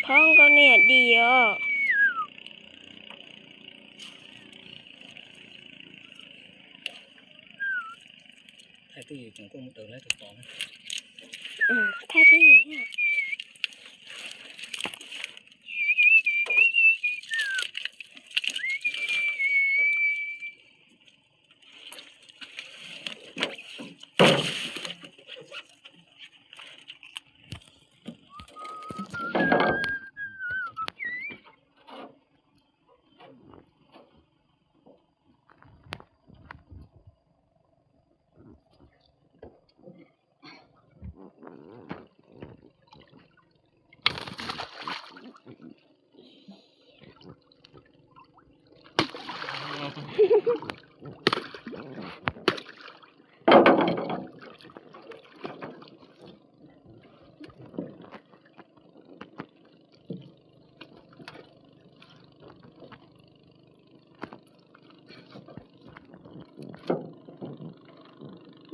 Phob nkauj nej di os. Thaij twj ywm tsoom kuj mus daws lawv tus tod na. Thaij twj ywm na.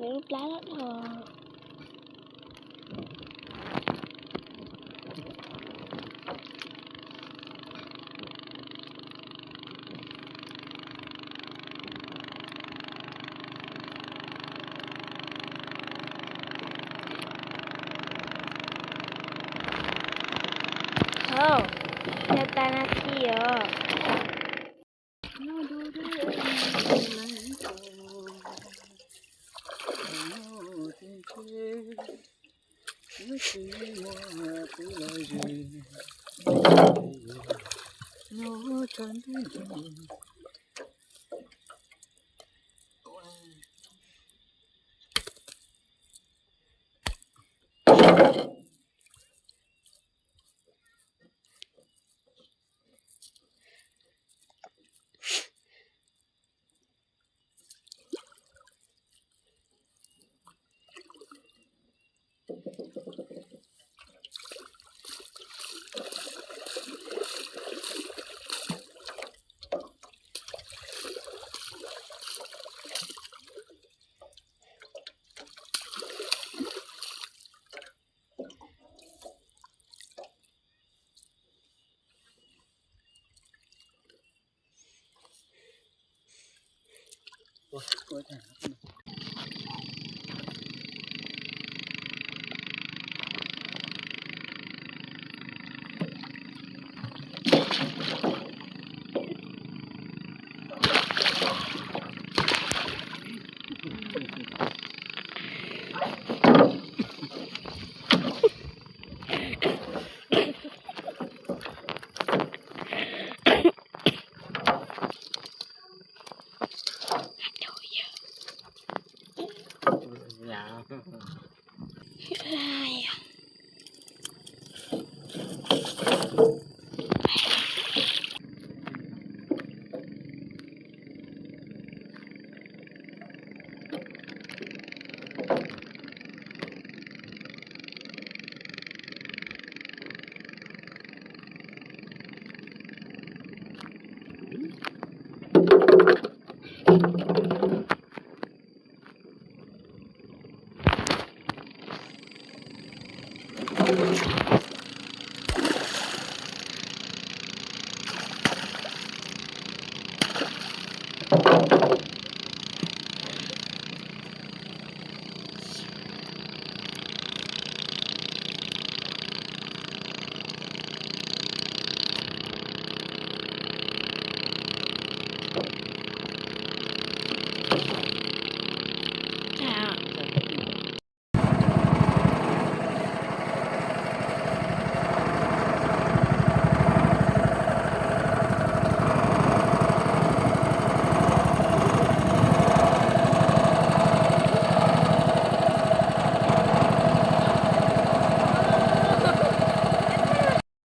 Nws lub plab loj dhau. Hauv, yog tas nas this os.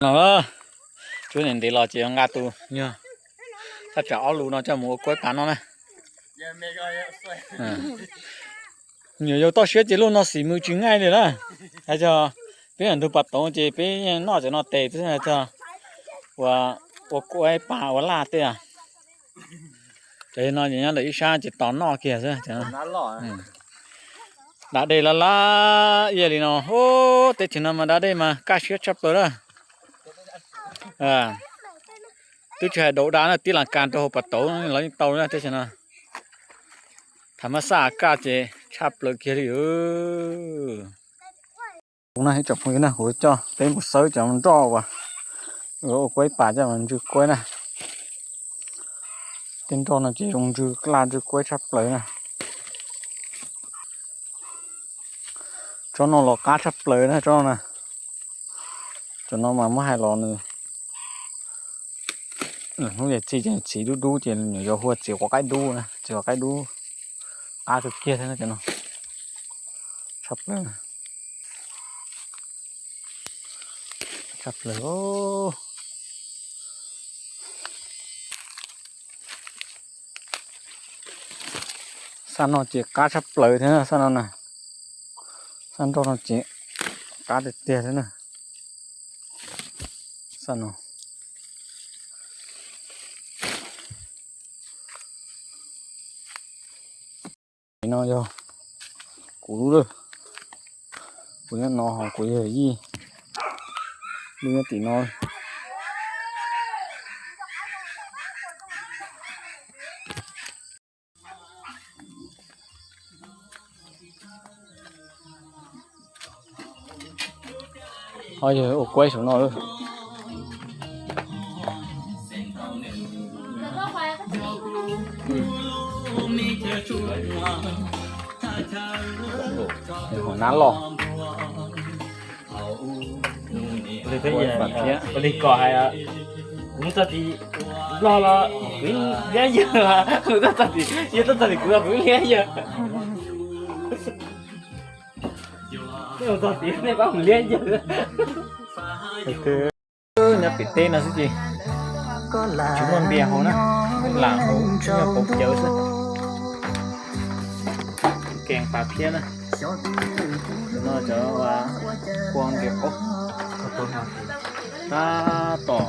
No, tsuav ntev los ces nqa tus nyuag thaj tsam ob lus no coj mus ua kuaib pas noj na. Nyuam yaus toj siab ces luaj no xim mws tsis nqaij li na. Hais txog peb ntug pas tauv ces peb yeej noj cov no tes xwb, hais txog ua kuaib pas ua laj tej. Cov no ces nyob ntawm ib sab ces tos noj kiag xwb. Da dej laj laj ib yam li no, teb chaws no mas da dej mas kaj siab tshaj plaws na. Twb tsis hais daus da na, tib las kas rau hauv pas tauv los yeej tau na teb chaws no. Tham mab xaj kaj ces tshaj plaws kiag li. Kuv na ib tsoom phooj ywg na, kuv coj peb mus xawb cov nroj uas ua kuaib pas coj mus ntsw kuaib na. Tej nroj no ces zoo ntsw laj ntsw kuaib tshaj plaws na. Tsob no los qab tshaj plaws na tsob no na. Cov no mas muab hais los nws hnub ces txi ces txiv dub dub ces nyuam yaus hu ua txiv quav qaib dub na, txiv quav qaib dub. Qab kawg kiag thiab no. Tshaj plaws, tshaj plaws. Xaj no ces qab tshaj plaws thiab xaj no na. Xaj nroj no ces qab tiag tiag thiab na. Xaj no. No yog kuv lub lawm, kuv nyob no ho kuv yawg yij lub nyob tim no. Ho yog ua kuaib saum no. Hom nab loj. Ua li kom hais, kuv txog tim Nplog los kuv liab yawg, kuv txog tim, yog tuaj txog tim kuv los kuv liab yawg. Nej mus txog tim nej pab mus liab yawg. Nyob pem teb no xwb ces tsis muaj npias hauv na, lam hauv, pauv cawv xwb. Kees pas thiab na. No cov kua npias qaub. Tab tom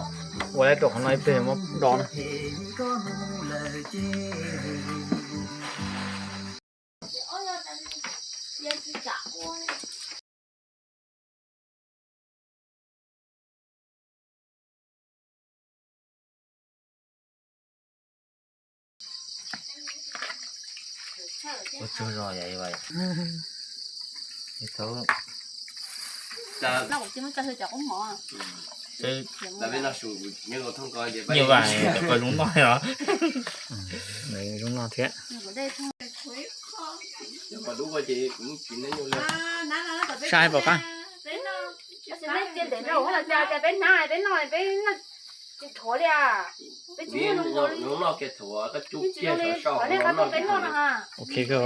ua lawm rau qhov no ib pliag muab do na. Ua tsaug zog yom. Nyiam vas cov koj zoo noj os. Zoo noj thiab. Sai pom qab. Ok kawg.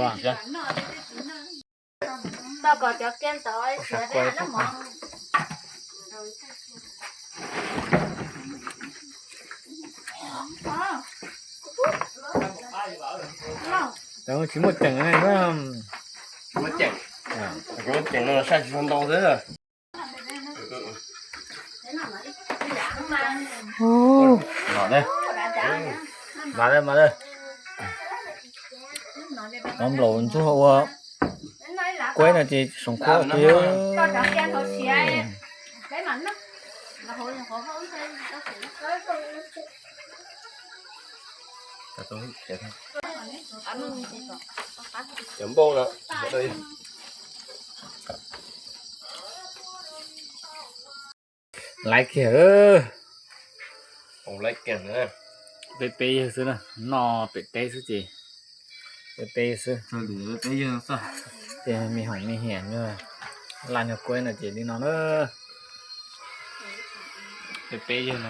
Tsis muaj ceem, tsis muaj ceem no saj tsis tau ntau xwb. Mas, mas, mas, nplaum ntxuag ua kuaib no ces soom khuab tiag. Cov npauj no. Laiv kiag. Peb peb yawg xwb na, noj pem teb xwb ces peb peb xwb. Ces me hoom me hiam, laj nyuag kuaib no ces li no na. Peb peb yawg no.